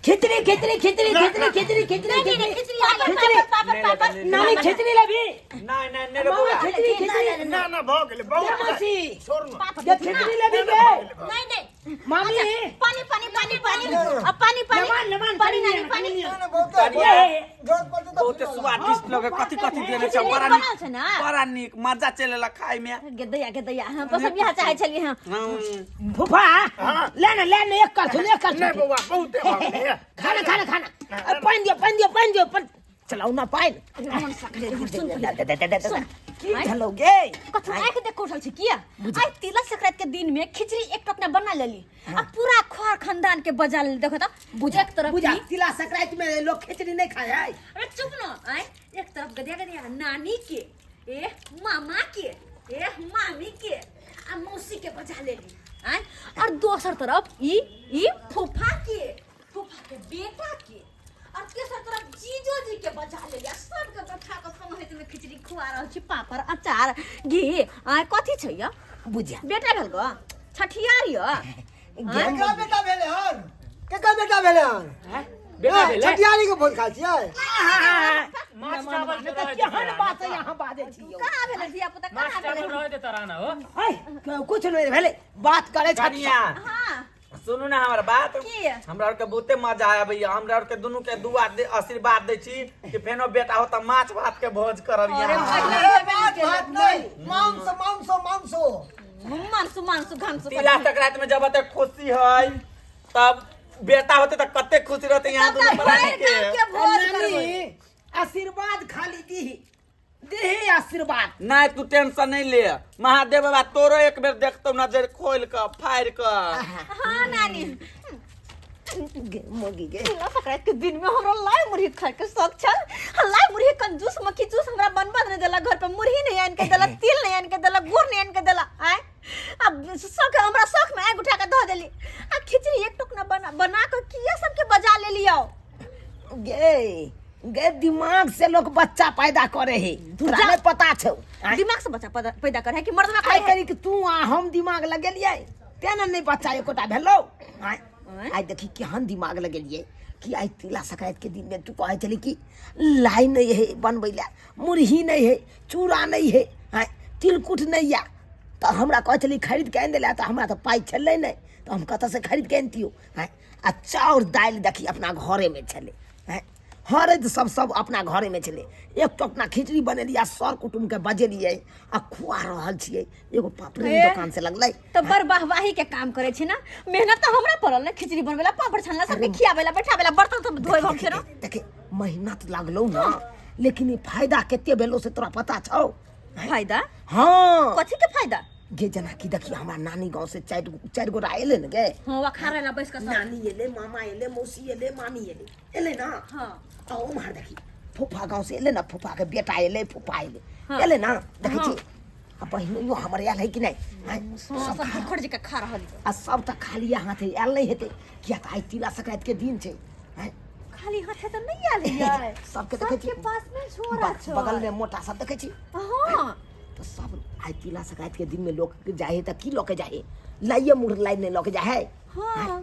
खिचड़ी खिचड़ी खिचड़ी खिचड़ी खिचड़ी खिचड़ी नहीं, नहीं, खिचड़ी खिचड़ी पापड़, खिचड़ी पापड़, पापड़, पापड़। नानी खिचड़ी लेबी नहीं नहीं नहीं रे मामा बौआ खिचड़ी खिचड़ी ना ना भऽ गेलै बहुत ये मौसी छोड़ ना पापड़ ये खिचड़ी लेबी गे नहीं नहीं मामी अच्छा, पानी पानी पानी पानी अब पानी पानी लमान लमान पानी नानी पानी पानी ना बहुत ये जरूरत पड़तै तऽ बहुते स्वादिष्ट लगे कथी कथी देने छै खिचड़ी बड़ा बनल नीक छै ना? बड़ा नीक मजा चलेला खाय में गेदैया गेदैया हम बस हम यहाँ चाहे छलिए हम फूफा ले ना ले ना एक कर एक कर नहीं बौआ बहुते भऽ गेलै खाना खाना खाना अ, पानि दियौ पानि दियौ पानि दियौ पानि चलाउ ना पानि सुन दे, दे, दे, दे, दे। सुन। की भेलौ गे कथू आँखि देख उठल छी किया आइ तिला संक्रांति के दिन में खिचड़ी एक टोकना बना लेली आ पूरा खोर खानदान के बजा लेली। देखो त एक तरफ बुझा ई तिला संक्रांति में लोग खिचड़ी नहीं खाए है अरे चुप न आय एक तरफ गदिया गदिया नानी के ए मामा के ए मामी के आ मौसी के बजा लेली आय और दोसर तरफ ई ई फूफा के फूफा के बेटा के और तेसर तरफ जीजो जी के बजा लेली आ सबके बैठा के समहित में खिचड़ी खुआ रहल छी पापड़ अचार घी आय कथी छै य बुझा बेटा भेल गो छठियार य केकरा बेटा भेलै हन केकर बेटा भेलै हन बेटा भेलै छठियारी के भोज खाइ छियै माछ चावल तऽ केहन बात है यहाँ बाजै छी यौ कहाँ भेलै धिया पुता माछ कहाँ चावल भेलै रहे दे तराना हो है, कुछ नहीं भेलै बात करे छथि कनिया हाँ सुनू ना हमर बात की? हमरा आर के बहुते मजा आबैया हमरा आर के दुनू के दुआ दे आशीर्वाद दै छी कि फेनो बेटा हो त माछ भात के भोज करब अरे यहाँ भाई, माछ भात नहि मांस मांस मांसो मांसु मांसु घांसु तिला संक्रांति में जब एते खुशी है तब बेटा होते त कते खुशी रहते यहाँ तब दुनू तऽ प्राणी भरि के गाँव के भोज करबै। नानी आशीर्वाद खाली दीही दीही आशीर्वाद नहीं तू टेंशन नहीं ले महादेव बाबा तोरो एक बेर देखतो नजर खोल के फाड़ के हाँ नानी गे मोगी गे तिला संक्रांति के दिन में हमरा लाई मुरही खाए के शौक छल आ लाई मुरही कंजूस मक्खी जूस हमरा बनबा नहीं देला घर पे मुरही नहीं आन के देला तिल नहीं आन के देला गुड़ नहीं आन के देला आय अब शौक हमरा शौक में आग उठा के धो देली आ खिचड़ी एक टुकना बना बना के किया सबके बजा ले लियो गे गे दिमाग से लोग बच्चा पैदा करे है तोरा जा। नहीं पता छौ आँय? दिमाग से बच्चा पैदा पैदा करे है कि मर्दवा आइ करे है करी कि तू आ हम दिमाग लगेलियै तें ने नहीं बच्चा एकोटा भेलौ आँय आँय? आइ देखी केहन दिमाग लगेलियै कि आइ तिला संक्रांति के दिन में तू कहै छली कि लाइ नहीं है बनबै लए मुरही नहीं है चूड़ा नहीं है आँय तिलकुट नहीं या तऽ हमरा कहै छली खरीद के आनि दैला तऽ हमरा तऽ पाइ छलै नहि तऽ हम कतऽसँ खरीद के अनितियौ आँय आ चाउर दालि देखी अपना घरेमे छलै आँय हरदि सब सब अपना घरेमे छलै एक टोकना खिचड़ी बनेलियै आ सर कुटुम्बके बजेलियै आ खुआ रहल छियै एगो पापड़े ए। दोकान से लगलै तो बड़ वाहवाही के काम करे छी ना मेहनत तो हमरा पड़ल ने खिचड़ी बनबे ला पापड़ छानला सबके खियाबे ला बैठाबे ला बर्तन सब धोए हम फेरो देखे मेहनत लागलौ ना लेकिन ई फायदा कते भेलो से तोरा पता छौ फायदा हाँ कथी के फायदा गे जेना कि देखी हमरा नानी गाँव से चारि चारि गोटा एलै ने गे हाँ वह खा रहला बैस के सब नानी एलै मामा एलै मौसी एलै मामी एलै एलै ना हाँ आ उम्हर देखी फूफा गाँव से एलै ना फूफा के बेटा एलै फूफा एलै हाँ। एलै ना देखै हाँ। छी आ बहिनोइयो हमर आयल है कि नहि आँय? हाँ सब भुखड़ जी के खा रहल आ सब तऽ खाली हाथे आयल नहि हेतै किया तऽ आइ तिला संक्रांति के दिन छै आँय? खाली हाथे तऽ नहीं आयल है सबके देखै छी सबके पास में झोरा छै बगल में मोटा सब देखै छी हाँ तऽ सब आइ तिला संक्रांति के दिन में लोग जाइ है तऽ की लऽ के जाइ है लाइए मुर लाइ नहि लऽ के जाइ है हाँ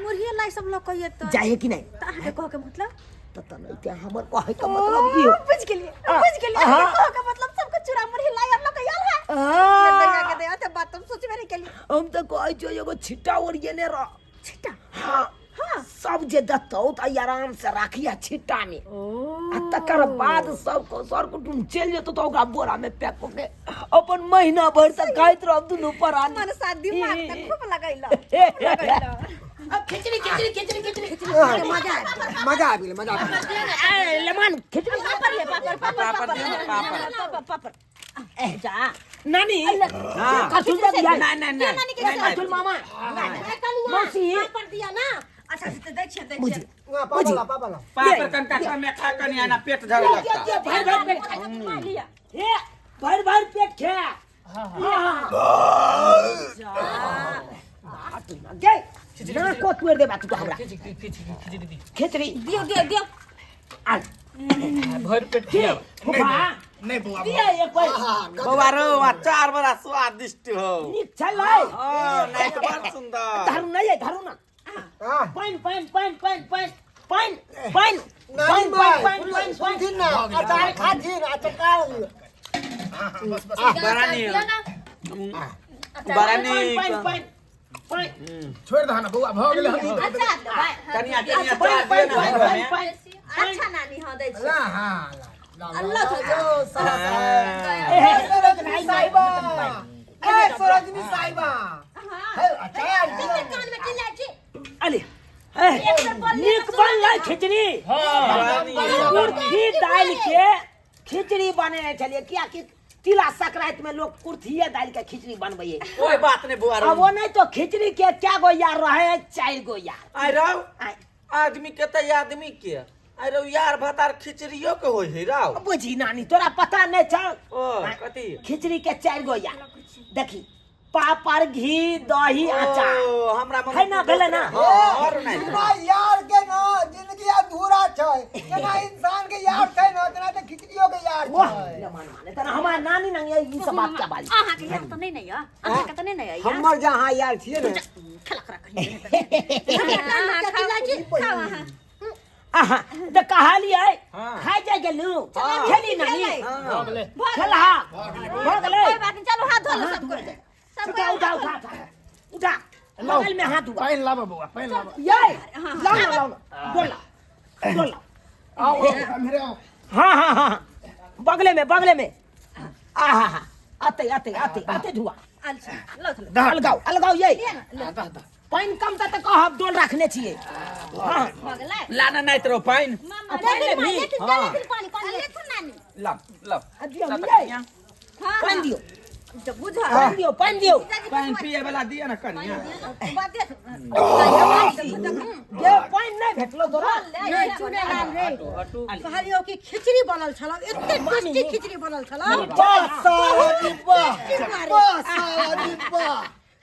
मुरही लाई सब लऽ के एतै जाइ है कि नहि तऽ अहाँके कहऽ के मतलब तऽ तनैते हमर कहै के मतलब ई हो बुझ गेलियै बुझ गेलियै हाँ। अहाँके कहऽ के मतलब सबके चूड़ा मुरही लाई और लऽ के आयल है हाँ। दया के दया ते बात हम सोचबे नहीं केलियै हम तऽ कहै छियौ एगो छिट्टा ओरियेने रह छिट्टा हाँ हाँ सब जे देतौ तऽ आराम से राखिया छिट्टा में आ तकर बाद सब सर कुटुम चलि जेतौ तऽ ओकरा बोरा में पैक कऽ के अपन महीना भरि तक खाइत रहब दुनू परानी मनसा दिमाग तऽ खूब लगैला खूब लगैला खिचड़ी खिचड़ी खिचड़ी खिचड़ी खिचड़ी मजा आबि मजा आबि गेलै मजा आबि गेलै गेल। ए, लेमन खिचड़ी पापड़ ले पापड़ पापड़ पापड़ दियौ ने, पापड़। पापड़ पापड़ जा नानी हाँ। कथुल दे दिया नहीं नहीं क्यों नानी के नहीं साथ? कथुल मामा मौसी पापड़ दिया ना अच्छा से दै छियै दै बुझी छियै वहाँ पापा ला पापा ला पापड़ कनका कमे खा कनी आना पेट झड़े लगता दे, भरि भरि पेट खा। खा लिया ए भरि भरि पेट खा गे ना को तोड़ देबा तू तो हमरा खिचड़ी खिचड़ी खिचड़ी दी खिचड़ी दियो दियो दियो आ भर पेट खियाओ फुफा नहीं बौआ दिया एक बार बौआ रो अचार बड़ा स्वादिष्ट हो नीक छलै हाँ नहीं तो बड़ सुंदर धरू नहीं है धरू ना हाँ पानि पानि पानि पानि पानि पानि पानि नानी पानि माय पानि पानि सुनथिन ना अचार खाथिन आ चटका बस बस बड़ा नीक। बड़ा नीक। पानि पानि पानि छोड़ि दह ना बौआ भऽ गेलै हम अच्छा देबै कनिया कनिया पानि चाह पानि दिअ ना पानि घरमे। पानि अच्छा नानी हाँ दै छी ला हां ला अल्लाह ला तो साला हाँ। ए सरोजनी साहिबा ए सरोजनी साहिबा हे अचार कते कान में चिल्लाइ छी अरे ए, नीक बनलै खिचड़ी बड़ा नीक। कुर्थी दालि के खिचड़ी बनेने छलियै कियाकि तिला संक्रांति में लोग कुर्थिए दालि के खिचड़ी बनबैये कोई बात नहीं बुआ अब वो नहीं तो खिचड़ी के क्या गो यार रहे चार गो यार आइ रौ आय, आदमी के तऽ आदमी के आइ रौ यार भतार खिचड़ियो के होइ है रौ बुझी नानी तोरा पता नहीं छौ ओ कथी खिचड़ी के चार गो यार देखी पापड़ घी दही अचार ओ हमरा मन है ना, भेलै ना? हाँ, और नहीं बिना यार के ना जिंदगी अधूरा छै जेना इंसान के यार छै ना तेना तऽ खिचड़ियो के यार वाह छै ले मान माने तना हमार नानी नंग ये सब बात क्या बाली अहाँ के यार तऽ नहि ने यऽ अहाँ के तऽ नहि ने यऽ हमर जहाँ यार छियै ने खेला करा कहीं अहाँ खाउ छी खाउ अहाँ आहा त कहलियै हाँ। खाइ जाय गेलू खेली नानी भऽ गेलै खेलहा भऽ गेलै कोई बात नहीं चलो हाथ धो लो सब कोई सब उठा कोई उठा उठा उठा उठा बगल में हाथ धुआ पानि लाबऽ बौआ पानि लाबऽ ये लाओ ना लाओ ना डोला डोला आउ आउ मेरे आउ हाँ हाँ हाँ बगले में बगले में आहा हा आते आते आते आते धुआ अच्छा लो चलो अलगाओ अलगाओ ये पानि कम तऽ कहब डोल रखने छियै हाँ भऽ गेलै लाना नहीं तरो पानि मामा पानि लेथिन लेबही? लेथिन हाँ। लेथिन पानी पानी लेथिन नानी ला ला आ दियौ ये हाँ पानि दियौ जब बुझल पानि दियौ पानि दियौ पानि पिए वाला दिअ ना कनिया जे पानि नहि भेटलो तोरा नहि चुनेलाल रे कहलियौ कि खिचड़ी बनल छलौ एते टेस्टी खिचड़ी बनल छलौ वाह साला जी वाह वाह साला जी वाह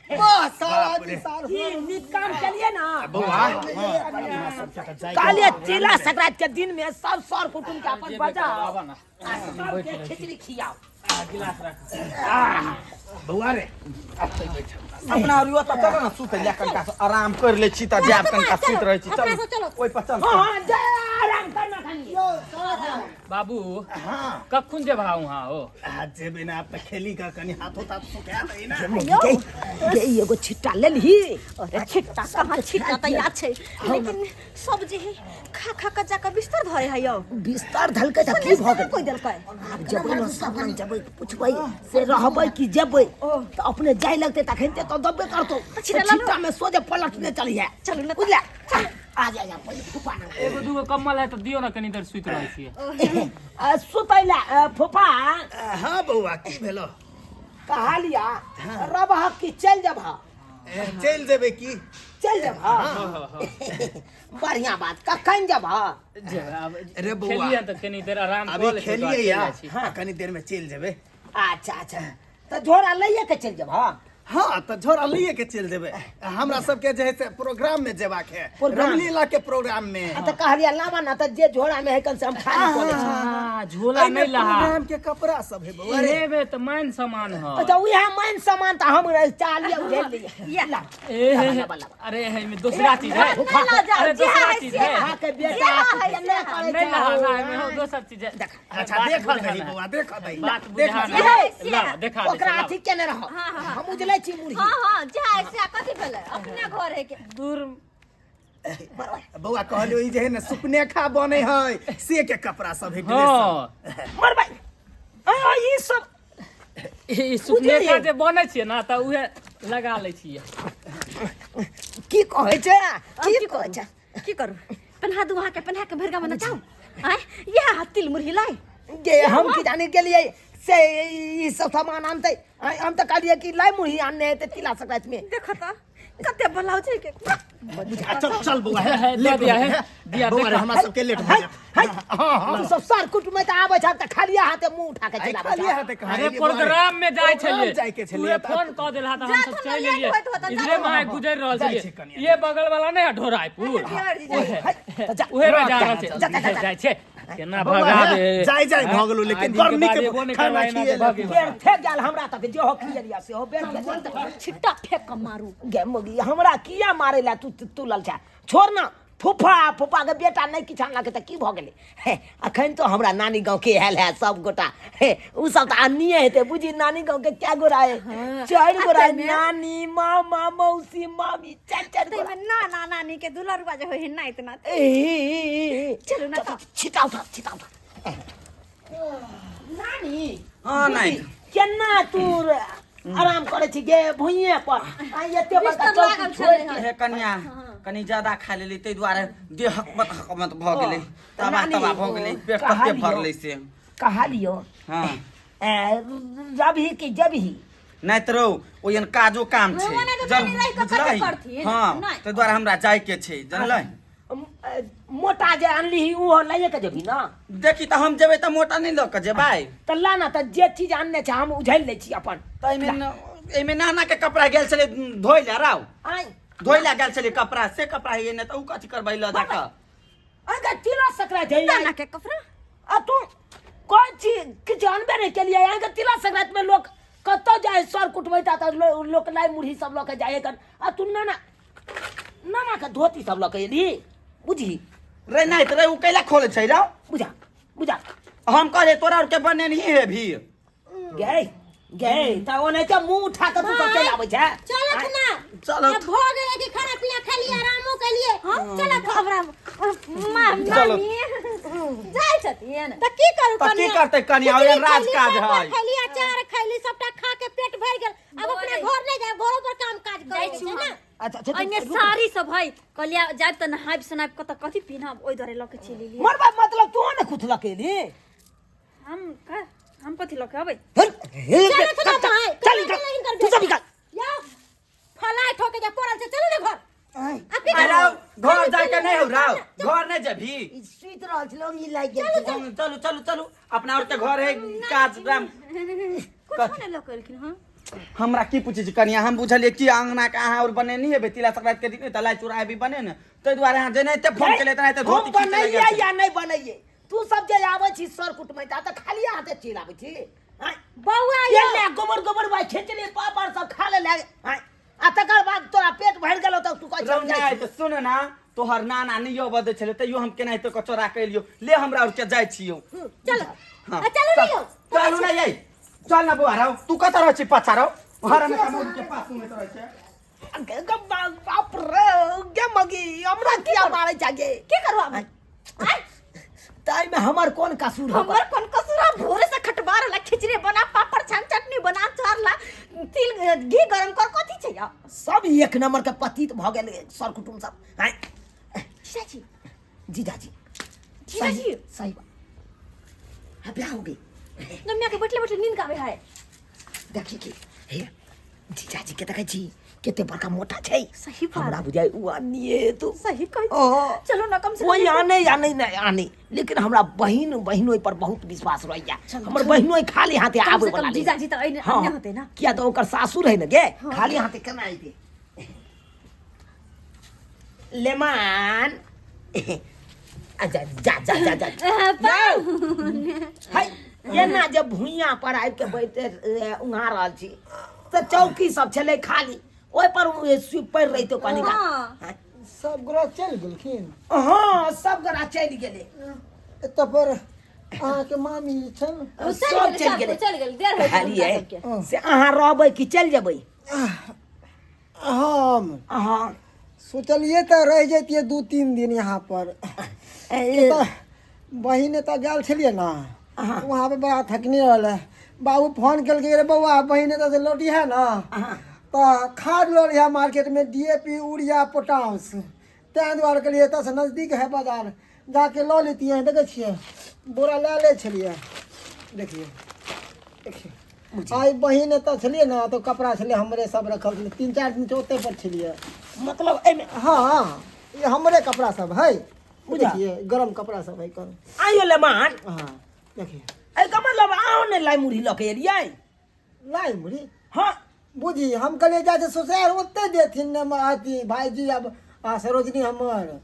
वाह साला जी साल ई नीक काम केलिए ना बौआ कहलिए तिला संक्रांति के दिन में सब सर कुटुम के अपन बजाओ आबऽ ना आ सबके खिचड़ी खियाओ बौआ रे अपना और यो त चल ना सुत ले कनका से आराम कर ले छी त जाब कनका सुत रहै छी चल अपना सब चलो। ओइ पर चल हाँ हाँ जा आराम करना खाली बाबू हाँ कखुन जेबहा वहाँ हो आ जेबै ना आब तऽ खेली का कनि हाथो ताथ सुखा दै ना गे गे एगो छिट्टा लेलही अरे छिट्टा कहाँ छिट्टा तऽ याद छै लेकिन सब जे है खा खा के जाके बिस्तर धरे है यौ बिस्तर धलकै तऽ की भऽ गेल कोई देलकै आब जेबै ने सामान जेबै पुछबै से रहबै कि जेबै तऽ अपने जाय लगतै तखन ते तऽ दबे करतौ तऽ छिट्टा लऽ लो। छिट्टा में सोझे पलटने चलिहे चलू ने बुझले आ जा जा पहिले फूफा ना एगो दूगो कम्बल है तऽ दियौ ने कनी देर सुति रहै छियै आ, सुतै लए फूफा हाँ बौआ की भेलो कहलिया रबह कि चलि जेबह चलि जेबै की चलि जेबह बढ़िया बात कखन जेबह अरे बौआ खेलियै तऽ कनी देर आराम अभी कऽ लै छियै, खेलियै चलि या जाइ छी। कनी देर में चलि जेबै अच्छा अच्छा तऽ झोरा लैए के चलि जेबह हाँ तऽ झोरा लइए के चलि जेबै हमरा सबके जे है से प्रोग्राम में जेबाक है प्रोग्राम? रामलीला के प्रोग्राम में आ तऽ कहलियै लाबा ना तऽ जे झोरा में है कम से हम खाली कऽ लै छी आ, झोला एहिमे नहीं लहा प्रोग्राम के कपड़ा सब है बौआ रे इहे में तऽ मान सामान ह अच्छा उएह मान सामान तऽ हम चालिए उझेल लियै ला ए हे, हे, लाबा, लाबा। अरे है में दूसरा चीज है ला जाओ, अरे जे दूसरा है चीज से है अहाँ के बेटा केने करै नहीं छै लहा ना है में हो दोसर चीज है अच्छा बात देखल बुझा दही ना। बौआ देखल दही बात देखल बुझा दही। ना है, ला देखा दे ओकरा अथी केने रह हम उजलै छी मुरही हाँ हाँ जे है से कथी भेलै अपने घर है के दूर बौआ कहलियो ई जे है ने सुपनेखा बने है से के कपड़ा सब है ड्रेस सब। हाँ मरबै आ ई सब ई सुपनेखा जे बनै छियै ना तऽ उहे लगा लै छियै की कहै छै की कहै छै की करू पेन्हा दू अहाँके पेन्हा के भरि गाम नचाउ आँय इएह हाथ तिल मुरही लाइ गे हम की जाने गेलियै से ई सब सामान आनतै आँय, हम तऽ कहलियै कि लाइ मुरही आनने हेतै तिला संक्रांति में देखो तऽ कते ब्लाउज है के आ, चल चल बौआ है, है दऽ लेट दिया, हो है, है दिया, बौआ रे देखा। हमरा सबके लेट हो है जायत है हाँ हाँ तू सब सर कुटुम तऽ आबै छ तऽ खालिया हाथे मुंह उठा के आइ चलाबै खाली छ हाथे कहाँ अरे एलियै बौआ रे? प्रोग्राम में जाइ प्रोग्राम छलियै जाइके छलियै तूहे तऽ फोन कऽ देलहा तऽ हम जा सब तो चलि लेट एलियै होइत होत, जा इधरे तो। माय गुजरि रहल जाइ छलियै छै कनिया। ये बगल वाला नहि है ढोरायपुर देवर जी जाइ है, तऽ जा उहे में जा रहल छै जा, जा, जा, जा। जाइ छै केना बौआ भगाबे हे, जाइ जाइ भऽ गेलौ, लेकिन बड़ नीक खाना खिएलक। बेर फेक गेल हमरा तक जे हो खियलिया से हो बेर फेक गेल छिट्टा फेंक के मारू गे मोगी हमरा किया मारे ला तू तुलल छ छोड़ ना फूफा फूफाके बेटा नहि किछु अनलकै तऽ की भऽ गेलै। हे, अखन तऽ हमरा नानी गाँवके आयल है सब गोटा। हे, ओ सब तऽ आनिए हेतै। बुझी नानी गाँवके कए गोरा है? चारि गोरा है, नानी, मामा, मौसी, मामी, चारि चारि गोरा। ताहिमे नाना नानी के दुलरुआ जे होइ है नाइत नात। ए, चलू ना तऽ। छिटा उठा, छिटा उठा। नानी। हँ, नहि। केना तू आराम करै छी गे भुइये पर? आ एते बड़का बिस्तर चौकी लागल छोड़ि छलै के। हे कन्या, कनि ज्यादा खा लेली, ताहि दुआरे देह हकमत हकमत भऽ गेलै, तबा नानी, तबा भऽ गेलै, पेट तते कहलियौ। भरलै से। कहलियौ। हँ। ए, रबही कि जबही? नहि तऽ रौ, ओहन काजो काम छै। हँ, नहि तऽ जल नानी रहि कऽ बुझलही? कथी करथिन? हँ। नहि। ताहि दुआरे हमरा जाइके छै, जनलै? मोटा जे अनली ओहो लैए के जेबही ना? देखी तऽ, हम जेबै तऽ मोटा नहि लऽ कऽ जेबै। तऽ ला ना तऽ, जे चीज आनने छै हम उझलि लै छी अपन। तऽ एहिमे एहिमे नाना के कपड़ा गेल छलै धोइ लए रौ। आइ धोइ लए गेल छलै कपड़ा, से कपड़ा हे नहि तऽ ओ कथी करबै लऽ जा कऽ? अगे तिला संक्रांति है। नाना के कपड़ा। आ तू कोन चीज किछु अनबे नहि केलियै? अहाँके तिला संक्रांति में लोक कतौ जाइ सर कुटबै तऽ लोक लाइ मुरही सब लऽ के जाइ है, आ तू नाना नाना के धोती सब लऽ के एली बुझी। रे नहि तऽ रे, ओ कैला खोलै छै रौ? बुझा बुझा। हम कहले तोरा आरके बनेनही हे भी। गए गए, तऽ ओनाहिते मुँह उठा कऽ तू सब चलि आबै छै। चलत ना। चलत। अब भऽ गेलै कि खाना पीना खेलिए, आरामो केलिए, चलत। हमरा चलत। मामी जाइ छथिन। तऽ की करू तऽ की कनिया? करतै कनिया? खिचड़ी ओहन राज खैली, काज पापड़ है। खैली, अचार खैली, सबटा खा के पेट भरि गेल। अब अपना घर नहि जायब, घरो पर काम काज जाइ करे छी छै हम। ना। अच्छा अच्छा। ओहिमे साड़ी सब है, कहलियै जायब तऽ नहायब सुनायब कतऽ, कथी पिन्हब, ओहि दुआरे लऽ के चलि एलियै। मरबा मतलब तू ने कुछ लकेली। हम का हम कथी लऽ के अबै? चलत ना भाई, चल कहाँ निकल। गेलै हिनकर तू सब बेटा? निकल। जाओ, फलाइट होके जे पड़ल छै, चलू ने घर। आब की अरे करब? रौ, घर जाके नहि हौ रौ, घर नहि जेबही? ई सुति रहल छलै, ओंघी लागि गेल छलै। चलू चलू चलू, अपना आरके घर है काज राम। कुछो नहि लऽ के एलखिन हँ। हमरा की पूछै छी कनिया? हम बुझलियै कि अंगना के अहाँ और बनेनी हेबै तिला संक्रांति के दिन, तऽ लाइ चूड़ा हेबी बने ने, ताहि दुआरे अहाँ जेनाहिते फोन केलियै तेनाहिते हम धोती खींच लए गेल बनैयै छलै। या नहि बनैयै, तू सब जे आबै छी सर कुटमैता तऽ खाली हाथे चलि आबै छी आँय? बौआ ये यौ, ले गोबर गोबर भाई खींचली, पापड़ सब खा ले आँय? आ तकर बाद तोरा पेट भरि गेलौ तऽ तू कहै रौ छी हम जाइ नहि छी। तऽ सुन ना, तोहर नाना नहि अबऽ दै छलै, तैयो हम केनाहितो कऽ चोरा के एलियौ। ले, हमरा और के जाइ छियौ। चलो। हाँ। आ, चलू ने यौ। चलू ना यै, चल ना बौआ रौ। तू कतऽ रहै छी पाछा रौ? घर में कमोड के पास सुनैत रहै छै। गे गे बाप रे, गे मगी, हमरा किया मारै छै गे? की करू आब? ताहिमे हमर कोन कसूर हो? हमर कोन कसूर? आ भोरे से खटबा रहला, खिचड़ी बना, पापड़ छान, चटनी बना, चार ला, तिल घी गरम कर, कथी छै यौ? सब एक नंबर के पतित भऽ गेल सर कुटुम सब आँय। जीजाजी। जीजाजी। जीजाजी। सही सही बात। हाँ, ब्याह हो गई। गम्या के बैठले बैठले नींद आवे है। देखी की हे, जीजाजी के देखै छी, कते बड़का मोटा छै। सही बात। हमरा बुझाइ उ आनिए तो। सही कहै छी। ओ। चलो ना, कम से कम कोई आने या नहीं नहीं आने, लेकिन हमरा बहिन बहिनोई पर बहुत विश्वास रहैया। हमर बहिनोई खाली हाथे कम आबै से कम वाला नहि। जीजाजी तऽ अइने हाँ, अन्य होतै ना। किया तऽ ओकर सासुर है ने गे, खाली हाथे केना अइते? लेमान, अच्छा जा जा जा जा। है एना जे भुइयाँ पर आबि के बैठे उहाँ रहल छी तऽ चौकी सब छलै खाली, ओहि पर पड़ि रहितौ कनि काल। हाँ। सब गोरा चलि गेलखिन? हँ, सब गोरा चलि गेलै। एतऽ पर अहाँके मामी छनि? ओ सब चलि चलि गेलै, गेलै। सब चलि गेलै, देर होइ छै हुनका कहलियै सबके। से अहाँ रहबै कि चलि जेबै? हम अहाँ सोचलियै तऽ रहि जैतियै 2-3 दिन यहाँ पर। ए, तऽ बहिन एतऽ गेल छलियै ने, वहाँ पे बड़ा थकनी रहलै। बाबू फोन केलकै, रे बौआ, बहिन एतऽ से लौटी है ने तऽ खाद लऽ लिहा मार्केटमे, DAP, urea, potash. ताहि दुआरे कहलियै एतऽसँ नजदीक है बाजार, जाके लऽ लेतियै। देखै छियै, बोरा लए लै छलियै। देखियै देखियै, आइ बहिन एतऽ छलियै ने तऽ कपड़ा छलै हमरे सब रखल छलै। 3-4 दिन से ओतै पर छलियै। मतलब एहिमे? हँ, ई हमरे कपड़ा सब है। बुझा। देखिए, गरम कपड़ा सब है कोन। आइयो लेमान। हाँ, देखिए। एहिके मतलब अहाँ ने लाइ मुरही लऽ के एलियै? लाइ मुरही? हाँ। बुझी, हम कहलियै जाइ छै ससुराल, ओतै देथिन ने अथी भाइजी अब आ सरोजनी हमर।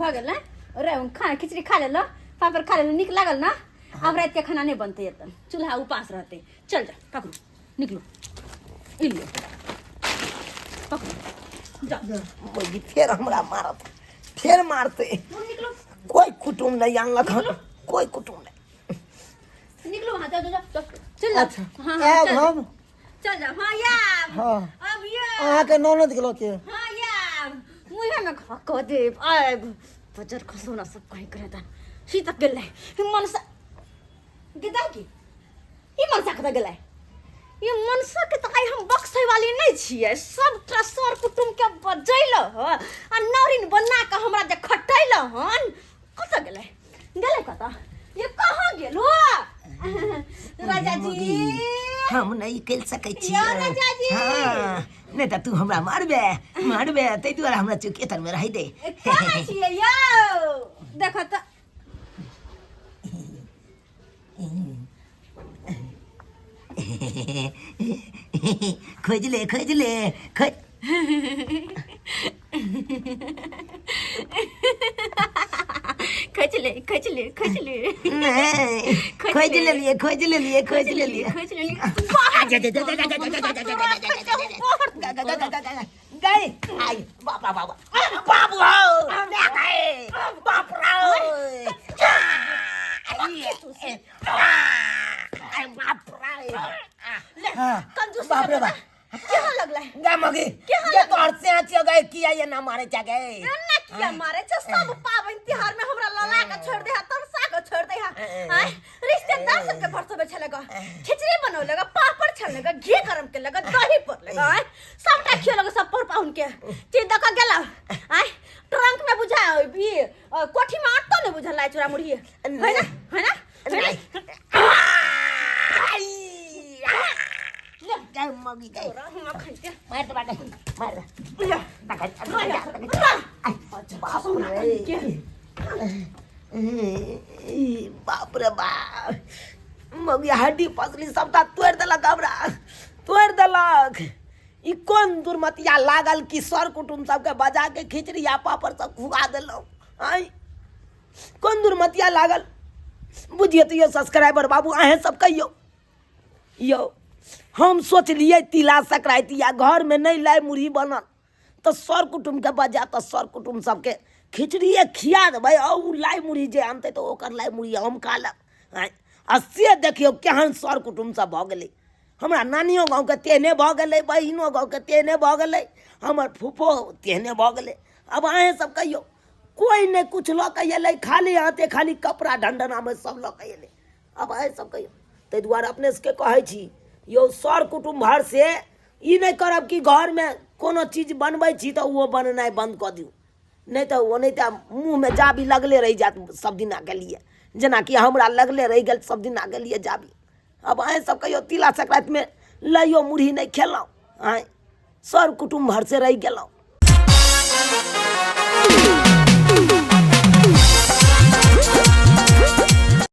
भऽ गेल ने रे? खाना खिचड़ी खा लेलो, पापड़ खा लेलो, नीक लागल ना? आब राति के खाना नहीं बनते एतऽ, चूल्हा उपास रहते। चल जा, पकड़ू, निकलू, ई लियो, पकड़ू। जाओ। बोली फेर हमरा मारत, फेर मारते। निकलो। कोई कुटुम नहीं आनलक हन, कोई कुटुम नहीं। निकलो वहाँ, जाओ जाओ जाओ, चल जाओ। अच्छा हाँ हाँ आयब चल हम। चल जाओ। हाँ याब। हाँ। अब ये अहाँके ननद के लऽ के। हाँ याब, मुँहे में खा कऽ देब। आब बजर खसौना सब कहीं करे ता सीता गेलै मनसा गेदा की ई मनसा कतऽ गेलै? ई मनसा के तऽ आइ हम बक्सै वाली नहि छियै। सबटा सर कुटुम के बजैल ह आ नौरिन बना कऽ हमरा जे खटैल हन, कतऽ गेलै? गेलै कतऽ? ये कहाँ गेल हो राजा जी? हम नहीं कर सकै छी। यौ राजा जी। हाँ, नहि तऽ तू हमरा मारबे मारबे, ताहि दुआरे हमरा चुके तरमे रहि दे। कहाँ छियै यौ? देखो तऽ। खोजि ले, खोजि ले, खोज। खोजि ले, खोजि ले, खोजि ले। नहि, खोजि लेलियै, खोजि लेलियै, खोजि लेलियै, खोजि लेलियै। गए आई बाप रे बाप, बाबू हो गए, बाप रे, बाप रे। कंजूस। बाप रे बाप। केहन लगलै? गा मगी ये तोहर से आचियो गए, किया ये ना मारे जा गए? ना किया मारे छै? सब पाबनि तिहार में हमरा लला के छोड़ दे है, तमसा के छोड़ दे है। आय रिश्तेदार सबके भरसबे छले ग, खिचड़ी बनौले ग, पापड़ छनले ग, घी गरम केले ग, दही पड़ले ग, आय सबटा खियले ग सब पर पाहुन के चीज दऽ के गेला। आय ट्रंक में बुझा ई कोठी में आटो नहीं बुझल आय चूड़ा मुरही है ना? है ना? है ना? गए मगी गए। तोरा हम अखन के मार दे, मार दे, मार दे। ले। बाप रे बाप रे बाप, मगी हड्डी पसली सबटा तोड़ि देलक, हमरा तोड़ि देलक। ई कोन दुर्मतिया लागल कि सर कुटुम सबके बजा के खिचड़ी आ पापड़ सब खुआ देलहुँ? आँय, कोन दुर्मतिया लागल? बुझिए तऽ यौ सब्सक्राइबर बाबू, अहेँ सब कहियौ यौ। हम सोचलियै तिला संक्रान्ति या घरमे नहि लाइ मुरही बनल तऽ सर कुटुमके बजा तऽ सर कुटुम सबके खिचड़िए खिया देबै, आ ओ लाइ मुरही जे आनतै तऽ ओकर लाइ मुरही हम खा लेब। आँय, आ से देखियौ केहन सर कुटुम सब भऽ गेलै। हमरा नानियो गाँवके तेहने भऽ गेलै, बहिनो गाँवके तेहने भऽ गेलै, हमर फूफो तेहने भऽ गेलै। आब अहेँ सब कहियौ, कोइ नहि किछु लऽ कऽ एलै, खाली हाथे, खाली कपड़ा ढनढनामे सब लऽ कऽ एलै। आब अहेँ सब कहियौ। ताहि दुआरे अपने सबके कहै छी यौ सर कुटुम्ब भर से ई नहि करब कि घरमे कोनो चीज बनबै छी तऽ ओहो बनेनाइ बन्द कऽ दियौ, नहि तऽ ओ नहि तऽ मुँहमे जाबी लगले रहि जायत सब दिनाके लिए, जेनाकि हमरा लगले रहि गेल सब दिनाके लिए जाबी। आब अहेँ सब कहियौ, तिला संक्रान्तिमे लैयो मुरही नहि खेलहुँ, आँय सर कुटुम्ब भरसे रहि गेलहुँ।